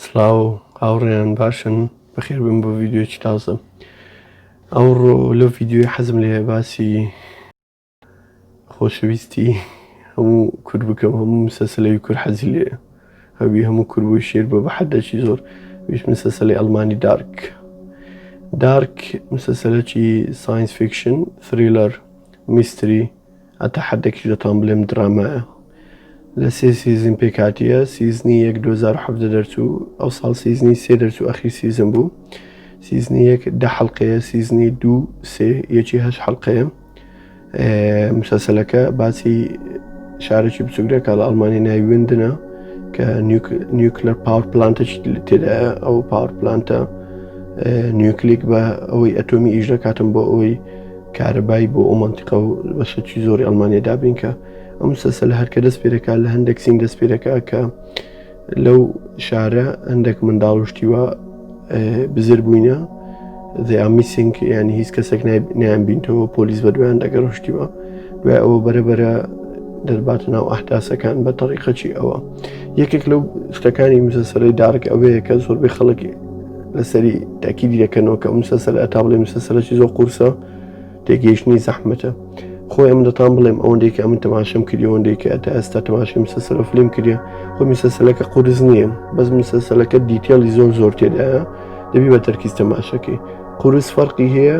سڵاو هاوڕێیان باشن بەخێر بن بۆ ڤیدیۆیەکی تازە ئەوڕۆ لەو ڤیدیۆی حەزم لێ باسی خۆشەویستی هەموو کورد بکەم هەموو مسەسەلەوی کورد حەزی لێ هەوی هەموو کورد بۆی شێر بۆ بە حەدەکی زۆر ویش مسەسەلەی ئەڵمانی Dark. Dark مسەسەلەکی science fiction thriller mystery هەتا حەدێکیش دەتوان بلێم درامایە. لە سێ season پێکهاتیە season ی یەک 2017 دەرچوو ئەو ساڵ season ی سێ دەرچوو ئەخیر season بوو season ی یەک دە حەڵقەیە season ی دوو سێ یەکی هەشت حەڵقەیە مسەسەلەکە باسی شارێکی بچوک دەکات لە ئەڵمانی ناوی وندنە کە nuclear power plant ێکی تێدایە ئەو power plant ە نیوکلیک بە ئەوەی ئەتۆمی ئیش دەکاتم بۆ ئەوەی کارەبای بۆ ئەو مەنتیقە و بەشێکی زۆری ئەڵمانیا دابین کە ئەم مسەسەلە هەرکە دەست پێ دەکات لە هەندێک scene دەست پێ دەکات کە لەو شارە هەندێک منداڵ و شتیوە بزر بووینە they are missing یعنی هیچ کەسێک نیان بینتەوە پۆلیس بە دویان دەگەڕشتیوە دوای ئەوە بەرە بەرە دەرباتە ناو ئەحداسەکان بە تەریقەچی ئەوە یەکێک لەو شتەکانی مسەسەلەی Dark ئەوەیە کە زۆربەی خەڵک لەسەری تاکیدی دەکەنەوە کە مسەسەلە ئەتا بڵێ مسەسەلەکی زۆر قورسە تێگەیشتنی زەحمەتە خۆی ئەم دەتان بڵێم ئەوەندەی کە ئەمن تەماشم کردی ئەوەندەی کە تا ئێستا تەماشی مسەسەلە فلیم کردیە خۆ مسەسەلەکە قورس نییە بەس مسەسەلەکە detail ی زۆر زۆر تێدایە دەبی بە تەرکیز تەماشەکەی قورس فەرقی هەیە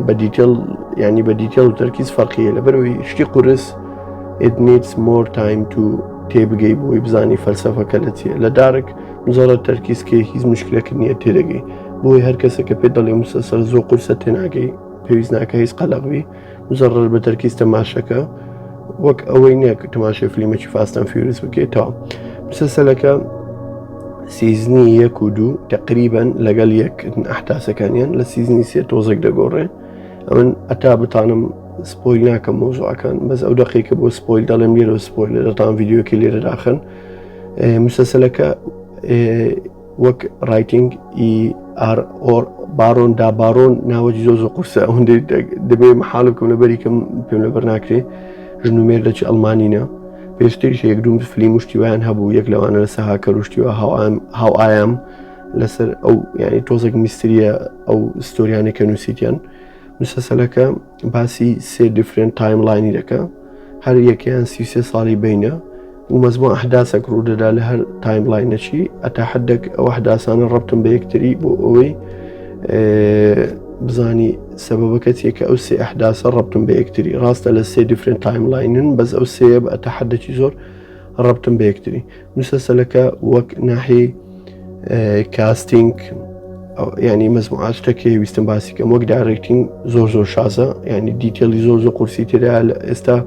بە detail ینی بە detail و تەرکیز فەرقی هەیە لەبەرەوەی شتی قورس it needs more time to تێبگەی بۆی بزانی فەلسەفەکە لە چیە لە Dark زۆرە تەرکیز کەی هیچ مشکلەکە نییە تێدەگەی بۆی هەر کەسە کە پێت دەڵێ مسەسەل زۆر قورسە تێناگەی پێویست ناکە هیچ قەلەق بی مزەڕەر بە تەرکیز تەماشەکە وەک ئەوەی نییە کە تەماشای فلیمێکی Fast and Furious بکەیتەوە مسەسەلەکە season ی یەک و دوو تقریبا لەگەڵ یەک ئەحداسەکانیان لە season ی سێ تۆزێک دەگۆڕێ ئەمن ئەتا بتانم spoil ناکەم مۆزوعەکان بەس ئەو دقیقە بۆ spoil دەڵێم لێرە spoil دەتان ڤیدیۆکە لێرە داخن مسەسەلەکە وەک writing ئی ئار ئۆر بارۆن دا بارۆن ناوەجی زۆر زۆر قورسە ئەوەندەی دەبێ مەحاڵ بکەم لەبەری کەم پێم لەبەر ناکرێ ژن و مێردەکی ئەڵمانینە پێشتریش یەک دوو فلیم و شتیوایان هەبوو یەک لەوانە لەسەر هاکەر و شتیوە How I Am لەسەر ئەو یعنی تۆزێک mystery یە ئەو story یانەی کە نووسیتیان مسەسەلەکە باسی سێ different timeline ی دەکە هەر یەکەیان 33 ساڵی بینە و مەزموع ئەحداسێک ڕوودەدا لە هەر timeline ەکی ئەتا حدێک ئەو ئەحداسانە ڕەبتم بە یەکتری بۆ ئەوەی بزانی سەبەبەکە چیە کە ئەو سێ ئەحداسە ڕەبتم بە یەکتری ڕاستە لە سێ different timeline ن بەس ئەو سێ بە ئەتا حدێکی زۆر ڕەبتم بە یەکتری مسەسەلەکە وەک ناحی casting ینی مەزموعات شتەکەی ویستم باسی کەم وەک directing زۆر زۆر شازە ینی detail ی زۆر زۆر قورسی تێدا لە ئێستا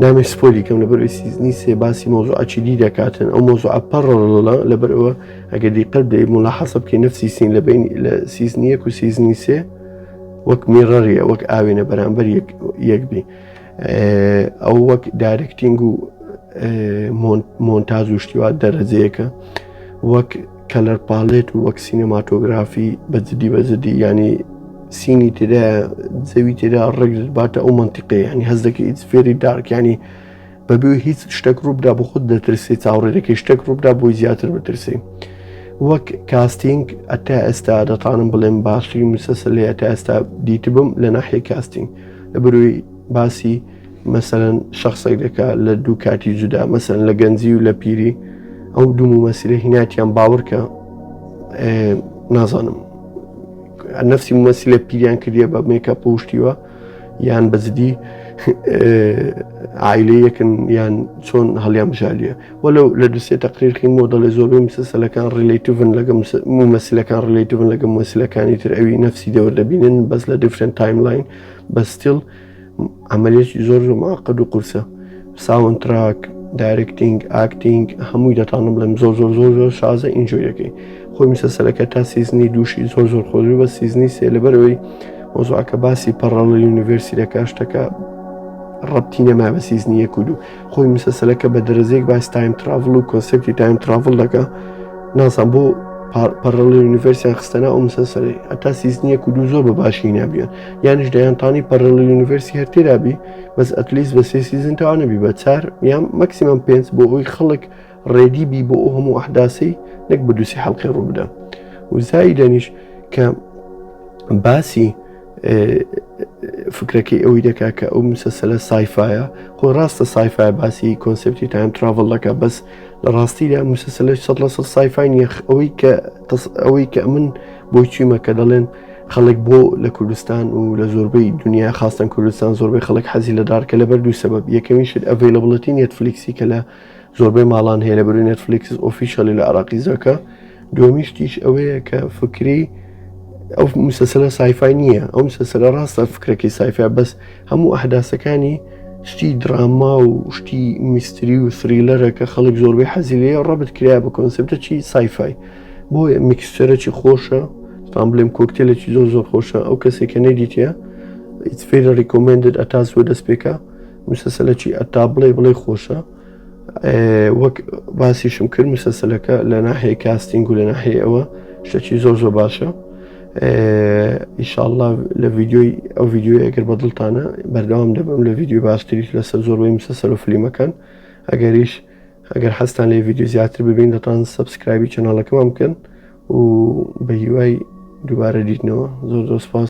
نامێ spoil ی کەم لەبەر season ی سێ باسی مۆزوعەکی دی دەکاتن ئەو مۆزوعە parallel ە لەبەر ئەوە ئەگەر دیقەت بدەی ملاحەزە بکەی نفسی scene لە بین لە season ی یەک و season ی سێ وەک mirror یە وەک ئاوێنە بەرامبەر یەک بی ئەو وەک directing و مۆنتاز و شتیوا دەرەجەیەکە وەک color palette و وەک cinematography بە جدی بە جدی ینی scene ی تێدا زەوی تێدا ڕێک باتە ئەو منتیقەیە ینی هەز دەکەی it's very dark ینی بەبێ هیچ شتێک ڕووبدا بۆ خۆت دەترسی چاوەڕێ دەکەی شتێک ڕووبدا بۆی زیاتر بترسی وەک casting ئەتا ئێستا دەتوانم بڵێم باشترین مسەسەلەیە تا ئێستا دیتبم لە ناحیە casting لە بروی باسی مەسەلەن شخصێک دەکا لە دوو کاتی جودا مەسەن لە گەنجی و لە پیری ئەو دوو ممەسیلە هیناتیان باوەڕکە نازانم نفسی ممەسیلە پیریان کردیە بە makeup پوشتیوە یان بەجدی عیلەیەکن یان چۆن هەڵیان بژالیە وەلو لە دوسێ تەقریر خین مۆدەڵی زۆربەی مسەسەلەکان relative ن لەگە ممەسیلەکان relative ن لەگە ممەسیلەکانی تر ئەوی نفسی دەور دەبینن بەس لە different timeline بەس still عملیەکی زۆر زۆر معقد و قورسە soundtrack directing acting هەمووی دەتوانم بڵێم زۆر زۆر زۆر زۆر شازە enjoy ەکەی خۆی مسەسەلەکە تا season ی دووشی زۆر زۆر خۆش بە season ی سێ لەبەرەوەی مۆزوعەکە باسی parallel universe ی دەکا شتەکە ڕەبتی نەما بە season ی یەک و دوو خۆی مسەسەلەکە بە دەرەجەیەک باس time travel و concept ی time travel دەکا نازان بۆ parallel universe یان خستەنا ئەو مسەسەلەی هەتا season ی یەک و دوو زۆر بە باشی نابیان یانیش دەیانتانی parallel universe ی هەر تێرابی بەس at least بە سێ season تەوا نەبی بە چار یان maximum پێنج بۆ ئەوی خەڵک. ready بی بۆ ئەو هەموو ئەحداسی نەک بە دووسی حەڵقەی ڕوو بدە و زایدەنیش کە باسی فکرەکەی ئەوی دەکا کە ئەو مسەسەلە sci-fi یە خۆ ڕاستە sci-fi باسی concept ی time travel دەکا بەس لە ڕاستیدا مسەسەلە 100 لە sci-fi نییە ئەوەی کە ئەوەی کە من بۆی چیمە کە دەڵێن خەڵک بۆ لە کوردستان و لە زۆربەی دنیا خاستن کوردستان زۆربەی خەڵک حەزی لە Dark ە لەبەر دوو سەبەب یەکەمین شت availability نێتفلیکسی کە لە زۆربەی ماڵان هەیە لە بەروی نێتفلیکس officially لە عراقی زەکە دووەمین شتیش ئەوەیە کە فکری ئەو مسەسەلە sci-fi نییە ئەو مسەسەلە ڕاستە فکرەکەی sci-fi بەس هەموو ئەحداسەکانی شتی دراما و شتی mystery و thriller ە کە خەڵک زۆربەی حەزی لێیە ڕەبت کرایە بە concept ە چی sci-fi بۆیە mixture ەکی خۆشە تام بڵێم کۆکتێلێکی زۆر زۆر خۆشە ئەو کەسێک کە نەیدیتە it's very recommended ئەتا زووە دەست پێکە مسەسەلەکی ئەتا بڵێ بڵێ خۆشە وەک باسیشم کرد مسەسەلەکە لە ناحیەی casting و لە ناحیەی ئەوە شتێکی زۆر زۆر باشە ئیشاءاللە لە ڤیدیۆی ئەو ڤیدیۆی ئەگەر بەدڵتانە بەردەوام دەبم لە ڤیدیۆ باشتریش لەسەر زۆربەی مسەسەل و فلیمەکان ئەگەریش ئەگەر حەزتان لێ ڤیدیۆ زیاتر ببین دەتان subscribe ی channel ەکەمان بکەن و بە هیوای دووبارە دیتنەوە زۆر زۆر سپاس.